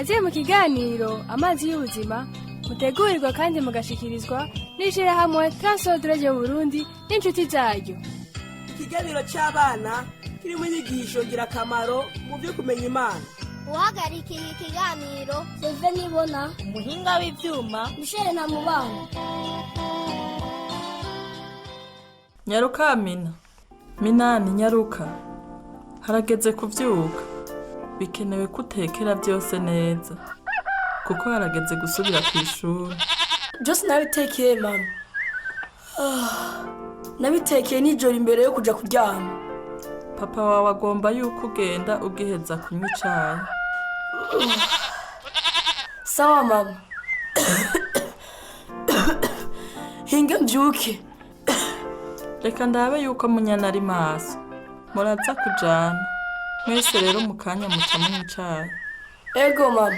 Kaze mu kiganiro Amazi y'Ubuzima, mutegurirwa kandi mugashikirizwa n'ishirahamwe Transworld Radio Burundi n'inshuti zaryo. Ikiganiro cy'abana kirimo inyigisho ngirakamaro mu byo kumenya Imana. Uhagarikiye ikiganiro, Seve Nibona. Umuhinga w'ivyuma, Michel Ntamubana. Nyaruka Mina, Minani, nyaruka, harageze kuvyuka. Bikenewe ko utekera byose neza kuko harageze gusubira ku ishuri. Byose nabitekeye, mama. Nabitekeye nijoro imbere yo kuja kuryama. Papa wawe agomba yuko ugenda ugiheza kunywa icayi. Sawa mama, hinga mbyuke. Reka ndabe yuko Munyana ari maso. Muraza kujana mwese rero mu kanya, muca munywa icayi. Ego mama.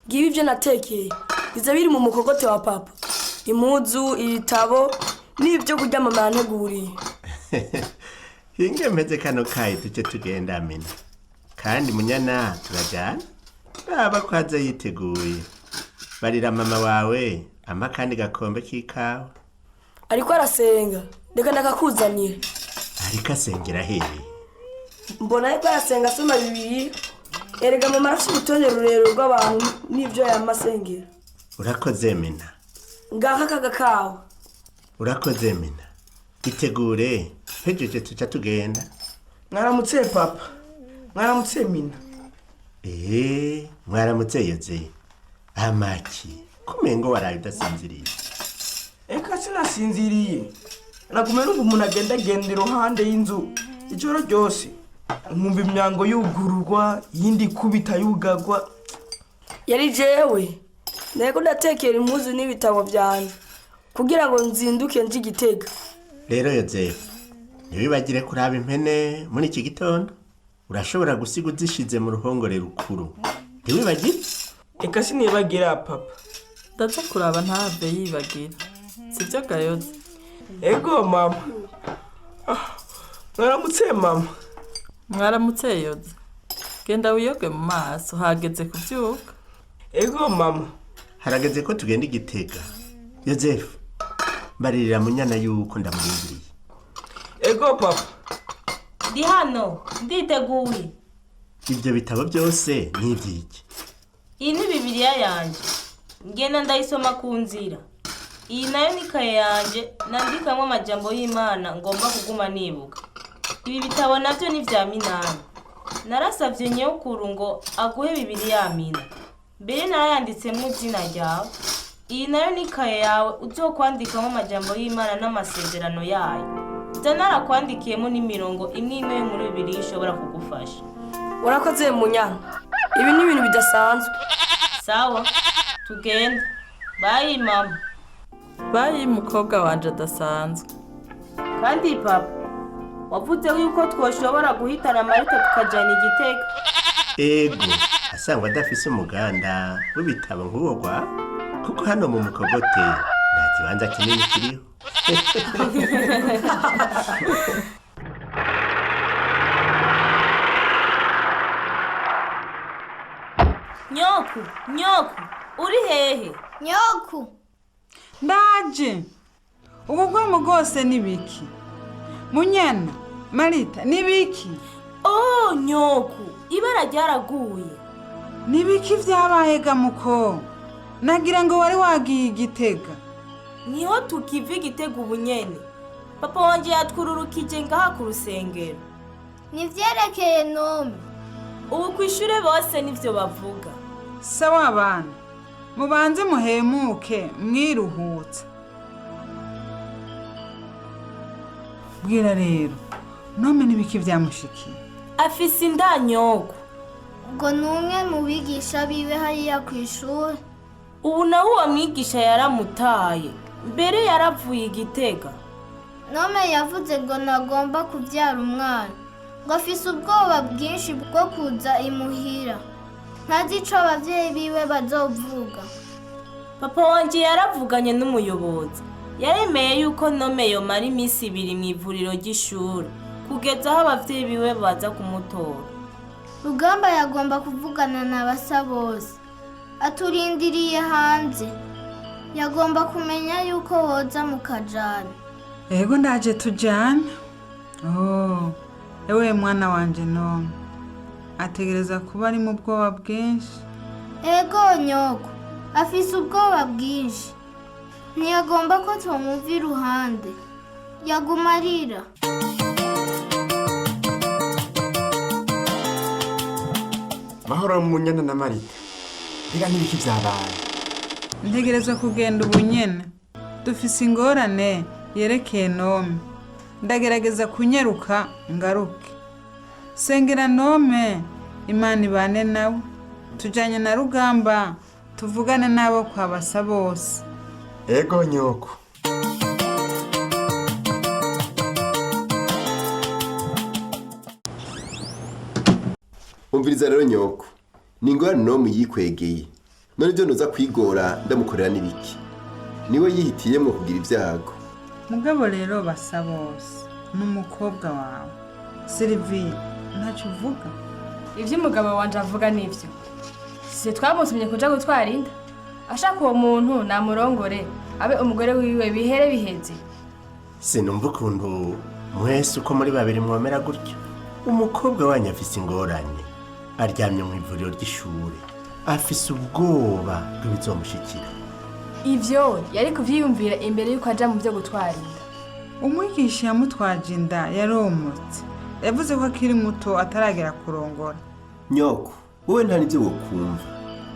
Ngibi ibyo natekeye, biza biri mu mukogote wa papa: impuzu, ibitabo n'ibyo kurya mama yanteguriye. Hinge mpeze kano kayi duce tugenda, Mina. Kandi Munyana turajyana, raba ko aza yiteguye. Barira mama wawe ampa akandi gakombe k'ikawa. Ariko arasenga, reka ndakakuzanira. Ariko asengera hehe? Mbona ariko arasenga asoma Bibiri. Erega mama arafite urutonde rurerure rw'abantu n'ibyo yama asengera. Urakoze, Mina. Ngaka kagakawa. Urakoze, Mina. Itegure, mpejeje tuca tugenda. Mwaramutse papa, mwaramutse Mina. Eee, mwaramutse Yoze. Amaki kumengo waraye udasinziriye? Eka, sinasinziriye. Nagume numva umuntu agendagenda iruhande y'inzu ijoro ryose, nkumva imyango yugururwa, iyindi ikubita yugagwa. Yari jewe, nariko ndatekera impuzu n'ibitabo vyanje kugira ngo nzinduke nje Igitega. Rero Yozefu, ntiwibagire kuraba impene muri iki gitondo. Urashobora gusiga uzishize mu ruhongore rukuru, ntiwibagire. Eka, sinibagira papa. Ndaza kuraba ntahave yibagira, sibyo gayoze? Ego mama. Mwaramutse mama. Mwaramutse Yoze. Genda wiyoge mu maso, hageze kuvyuka. Ego mama. Harageze ko tugenda Igitega. Yozefu, mbaririra Munyana yuko ndamurindiriye. Ego papa. Ndi hano, nditeguye. Ibyo bitabo byose ni iby'iki? Iyi ni Bibiliya yanje, ngenda ndayisoma ku nzira. Iyi nayo ni kaye yanje nandikamwo amajambo y'Imana ngomba kuguma nibuka. Ibi bitabo navyo ni vya Minani. Narasavye nyokuru ngo aguhe Bibiliya, Mina, mbere narayanditsemwo izina ryawe. Iyi nayo ni kaye yawe uzokwandikamo amajambo y'Imana n'amasezerano yayo. Nza narakwandikiyemo n'imirongo imwe imwe yo muri Bibiliya ishobora kugufasha. Warakoze Munyana, ibi ni ibintu bidasanzwe. Sawa, tugende. Bye mama. Bye mukobwa wanje adasanzwe. Kandi papa, wavuze yuko twoshobora guhitana Marita tukajana Igitega. Ego, asangwa adafise umuganda w'ibitabo nk'uwo kwa, kuko hano mu mukogote nta kibanza kinini kiriho. Nyoku, nyoku, uri hehe? Nyoku. Ndaje. Ubu bwoko bwose ni biki? Munyana, Marita, ni biki? Oh nyoku, ibara ryaraguye. Ni biki vyabaye ga muko? Nagira ngo wari wagiye Igitega. Niho tukiva Igitega ubunyene. Papa wanje yatwururukije ngaha ku rusengero. Nivyerekeye Nome. Ubu kw'ishure bose nivyo bavuga. Sawa abana, mubanze muhemuke mwiruhutsa. Bwira rero Nome, n'ibiki vyamushikiye? Afise inda nyoku. Ubwo ni umwe mu bigisha biwe hariya ku ishuri. Ubu nawe uwo mwigisha yaramutaye, mbere yaravuye Igitega. Nome yavuze ngo ntagomba kubyara umwana, ngo afise ubwoba bwinshi bwo kuza imuhira, ntazi ico abavyeyi biwe bazovuga. Papa wanje yaravuganye n'umuyobozi, yaremeye yuko Nome yomara iminsi 2 mu ivuriro ry'ishuri. Kugeza aho abavyeyi biwe baza kumutora. Rugamba yagomba kuvugana na Basabose. Aturindiriye hanze. Yagomba kumenya yuko woza mukajana. Ego ndaje tujyane. Oh, ewe mwana wanje none ategereza kuba ari mu bwoba bwinshi. Ego nyoko, afise ubwoba bwinshi. Ntiyagomba ko tumumva iruhande. Yaguma arira. Mahoro Munyana na Marita. Mbega n'ibiki vyabaye? Ntegereza kugenda ubu nyene. Dufise ingorane yerekeye Nome. Ndagerageza kunyaruka ngaruke. Sengera Nome, Imana ibane nawe. Tujanye na Rugamba, tuvugane n'abo kwa Basabose. Ego nyoko. Umviriza rero nyoko, ni ingorane n'umwe yikwegeye. None ibyo noza kwigora ndamukorera n'ibiki? Niwe yihitiyemwo kugira ibyago. Mugabo rero Basabose ni umukobwa wawe. Sylvie, ntacyo uvuga? Ibyo umugabo wanje avuga nibyo. Si twamutumye kuja gutwara inda? Ashaka uwo muntu namurongore, abe umugore wiwe bihere biheze. Sinumva ukuntu mwese uko muri babiri mwomera gutyo. Umukobwa wanyu afise ingorane, aryamye mu ivuriro ry'ishure, afise ubwoba bw'ibizomushikira. Ivyo yari kuvyiyumvira imbere yuko aja mu vyo gutwara inda. Umwigisha yamutwaje inda yaromotse. Yavuze ko akiri muto ataragera kurongora. Nyoko, wowe nta n'ibyo wokumva,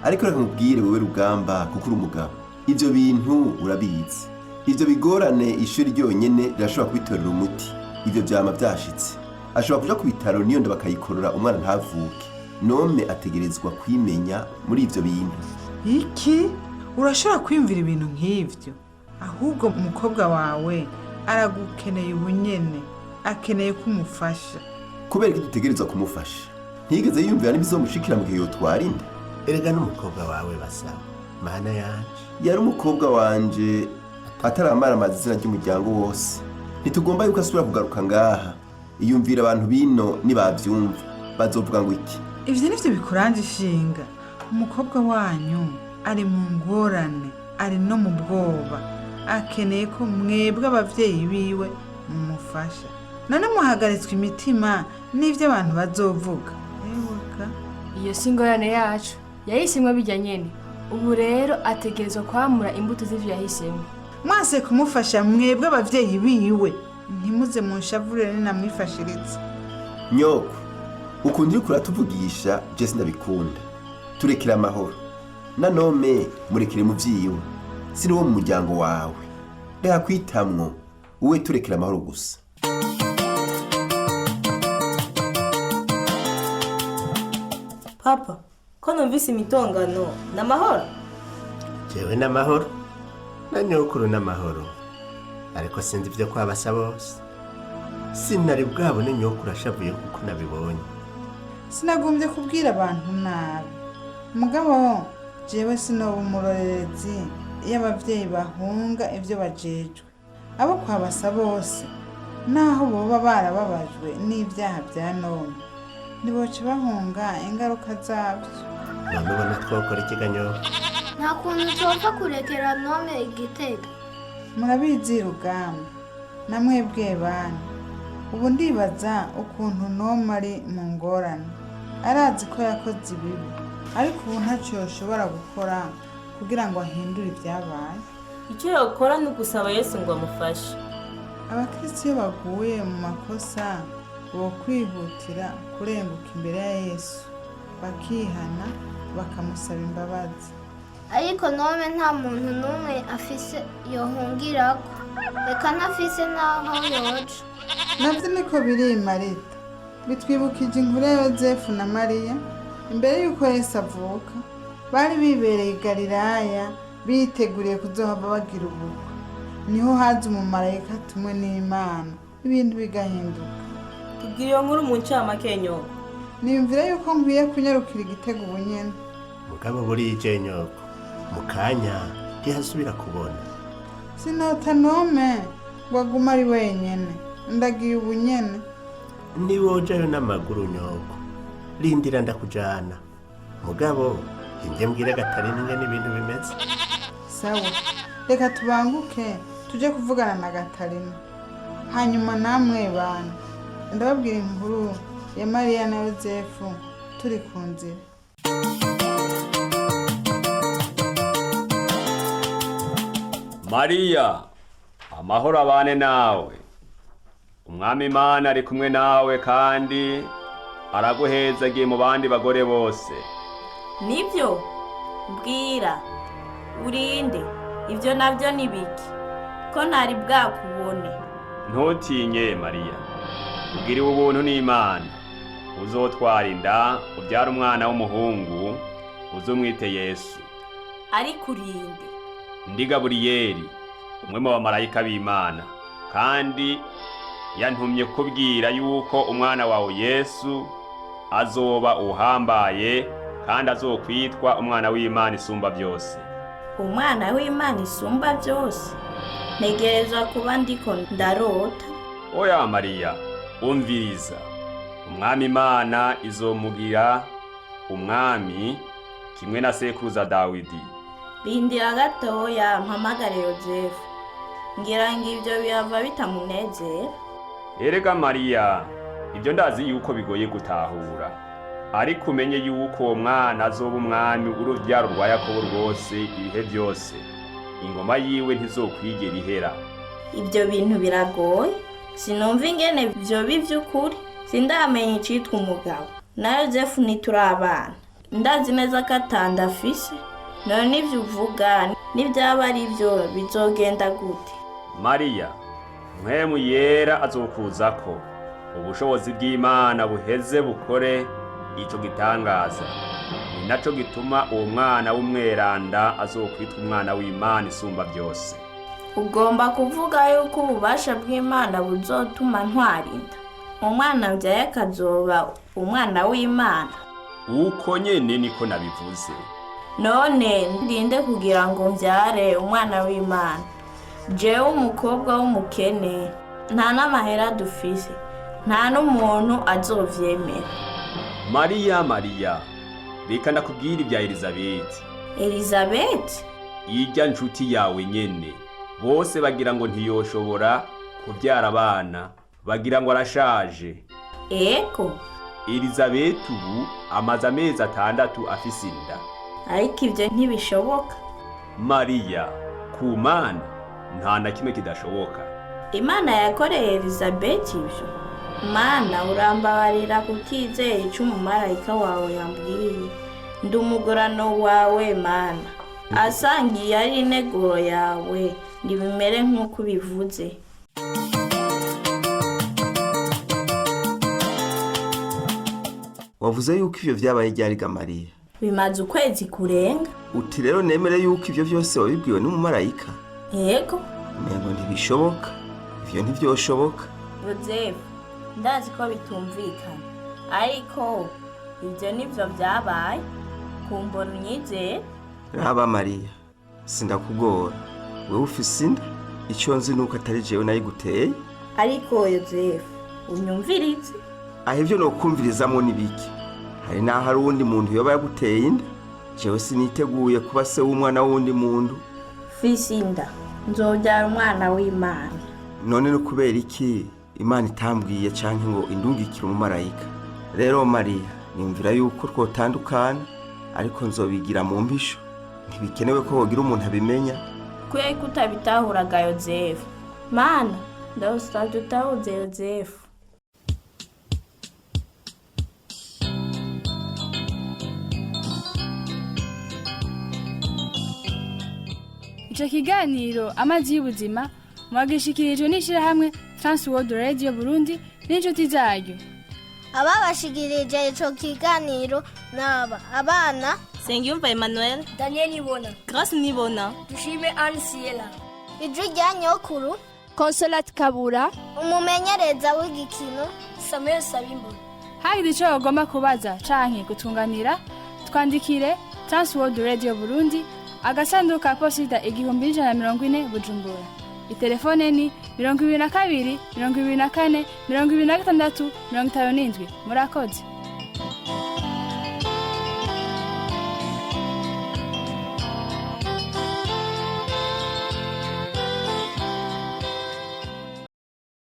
ariko reka nkubwire wowe Rugamba, kuko uri umugabo, ibyo bintu urabizi. Ibyo bigorane ishuri ryonyene rirashobora kubitorera umuti. Ibyo vyama vyashitse, ashobora kuja ku bitaro niyo nda bakayikorora umwana ntavuke. Nome ategerezwa kwimenya muri ivyo bintu. Iki? Urashobora kwiyumvira ibintu nk'ivyo? Ahubwo umukobwa wawe aragukeneye ubunyene, akeneye ko umufasha. Kubera ko dutegerezwa kumufasha, ntiyigeze yiyumvira n'ibizomushikira mu gihe yotwara inda. Erega n'umukobwa wawe Basaba, mana yanje. Yari umukobwa wanje ataramara amazina ry'umuryango wose. Ntitugomba yuko asubira kugaruka ngaha. Iyumvira abantu bino nibavyumva bazovuga ngo iki? Ivyo nivyo bikuranje ishinga. Umukobwa wanyu ari mu ngorane, ari no mu bwoba. Akeneye ko mwebwe abavyeyi biwe mumufasha. None muhagaritswe imitima n'ivyo abantu bazovuga. Eweka. Iyo si ingorane yacu, yahisemwo bijya nyene. Ubu rero ategerezwa kwamura imbuto z'ivyo yahisemwo. Mwase kumufasha mwebwe abavyeyi biwe, ntimuze munshavurire ninamwifashiritse. Nyoko, ukuntu uriko uratuvugisha je sindabikunda. Turekere amahoro. Na Nome murekere mu vyiwe, si n'uwo mu muryango wawe. Reka kwitamwo, uwe turekere amahoro gusa. Papa, ko numvise imitongano, ni amahoro? Jewe n'amahoro, na nyokuru n'amahoro, ariko sinzi ibyo kwa Basabose. Sinari bwabone nyokuru ashavuye kuko nabibonye. Sinagombye kubwira abantu nabi. Mugabo jewe sinoba umurorerezi iyo abavyeyi bahunga ivyo bajejwe. Abo kwa Basabose naho boba barababajwe n'ivyaha vya Nome, ntiboca bahunga ingaruka zabyo. None ubona twokora ikiganyo? Nta kuntu twopfa kurekera Nome igitega. Murabizi Rugamba, na mwebwe bana. Ubu ndibaza ukuntu Nome ari mu ngorane. Arazi ko yakoze ibibi, ariko ubu ntacyo yoshobora gukora kugira ngo ahindure ibyabaye. Icyo yokora ni ugusaba Yesu ngo amufashe. Abakristo iyo baguye mu makosa bo kwihutira kurenguka imbere ya Yesu, bakihana, bakamusaba imbabazi. Ariko Nome nta muntu n'umwe afise yohungirako. Reka ntafise n'aho yoja. Navyo niko biri Marita. Bitwibukije inkuru ya Yozefu na Mariya. Imbere y'uko Yesu avuka, bari bibereye i Galilaya, biteguriye kuzohava bagira ubukwe. Niho haza umumarayika atumwe n'Imana, ibintu bigahinduka. Tubwire iyo nkuru mu ncamake nyoko. Niyumvira yuko nkwiye kunyarukira igitego ubunyene. Mugabo burije nyoko, mu kanya ntihasubira kubona. Sinota Nome ngo agume ari wenyene. Ndagiye ubunyene. Ntiwojayo n'amaguru nyoko, rindira ndakujana. Mugabo hinge mbwire Gatarina ingene ibintu bimeze. Sawa, reka tubanguke tujye kuvugana na Gatarina, hanyuma namwe bana ndababwira inkuru ya Mariya na Yozefu turi ku nzira. Mariya, amahoro abane nawe. Umwami Imana ari kumwe nawe kandi araguhezagiye mu bandi bagore bose. Nibyo? Mbwira, urinde? Ibyo nabyo ni biki ko ntari bwakubone? Ntutinye Mariya, ugiriwe ubuntu n'Imana. Uzotwara inda, ubyara umwana w'umuhungu, uzumwite Yesu. Ariko urinde? Ndi Gaburiyeli, umwe mu bamarayika b'Imana, kandi yantumye kubwira yuko umwana wawe Yesu azoba uhambaye kandi azokwitwa umwana w'Imana isumba byose. Umwana w'Imana isumba byose? Ntegerezwa kuba ndiko ndarota. Oya Mariya, umviriza. Umwami Imana izomugira umwami kimwe na sekuruza Dawidi. Rindira gatoya mpamagare Yozefu, ngira ngo ibyo bihava bitamunezera. Erega Mariya, ibyo ndazi yuko bigoye gutahura, ariko umenye yuko uwo mwana azoba umwami w'urubyaro rwa Yakobo rwose ibihe byose. Ingoma yiwe ntizokwigera ihera. Ibyo bintu biragoye, sinumva ingene vyoba ivy'ukuri. Sindamenya icitwa umugabo, na Yozefu ntituri abana, ndazi neza ko atanda afise. None ivyo uvuga nibyaba ari byo, bizogenda gute? Mariya, Mpwemu Yera azokuzako, ubushobozi bw'Imana buheze bukore ico gitangaza. Ni naco gituma uwo mwana w'umweranda azokwitwa umwana w'Imana isumba byose. Ugomba kuvuga yuko ububasha bw'Imana buzotuma ntwarinda, umwana mbyaye akazoba umwana w'Imana? Uko nyene niko nabivuze. None ndinde kugira ngo mbyare umwana w'Imana, jewe umukobwa w'umukene? Nta n'amahera dufise, nta n'umuntu azovyemera. Mariya, Mariya, reka ndakubwira ibya Elizabeti. Elizabeti? Irya nshuti yawe nyene. Bose bagira ngo ntiyoshobora kubyara abana, bagira ngo arashaje. Ego. Elizabeti ubu amaze amezi 6 afise inda. Ariko ibyo ntibishoboka. Mariya, ku Mana nta na kimwe kidashoboka. Imana yakoreye Elizabeti ibyo? Mana, urambabarira kutizera ico umumarayika wawe yambwiye. Ndi umugurano wawe Mana, asangiye ari integuro yawe, ntibimere nk'uko ubivuze. Wavuze yuko ivyo vyabaye ryari ga Mariya? Bimaze ukwezi kurenga. Uti rero nemere yuko ivyo vyose wabibwiwe n'umumarayika? Yego. Nego ntibishoboka, ivyo ntivyoshoboka. Yozefu, ndazi ko bitumvikana, ariko ibyo nivyo vyabaye, kumbona unyizere. Raba Mariya, sindakugora, wewe ufise inda, ico nzi nuko atari jewe nayiguteye. Ariko Yozefu, unyumvirize. Aho ivyo nokumvirizamwo ni biki? Hari n'aho hari uwundi muntu yoba yaguteye inda? Jewe siniteguye kuba se w'umwana w'uwundi muntu. Fise inda, nzobyara umwana w'Imana. None no kubera iki Imana itambwiye canke ngo indungikire umumarayika? Rero Mariya, niyumvira yuko twotandukana, ariko nzobigira mu mpisho. Ntibikenewe ko hogira umuntu abimenya. Kubera ko utabitahuraga Yozefu. Mana, ndawusabye utahuze Yozefu. Ico kiganiro Amazi y'Ubuzima mwagishikirijwe n'ishirahamwe Trans World Radio Burundi n'inshuti zaryo. Ababashikirije ico kiganiro naba abana Sengiyumva Emmanuel, Daniel Nibona, Grace Nibona, Dushime Anne Siela, Ijwi rya Nyokuru, Consolate Kabura, umumenyereza w'igikino Samuel Sabimbona. Hagize ico bagomba kubaza canke kutunganira, twandikire Trans World Radio Burundi, agasanduku ka posita 1140 Bujumbura. Itelefone ni 22, 24, 26, 57. Murakoze.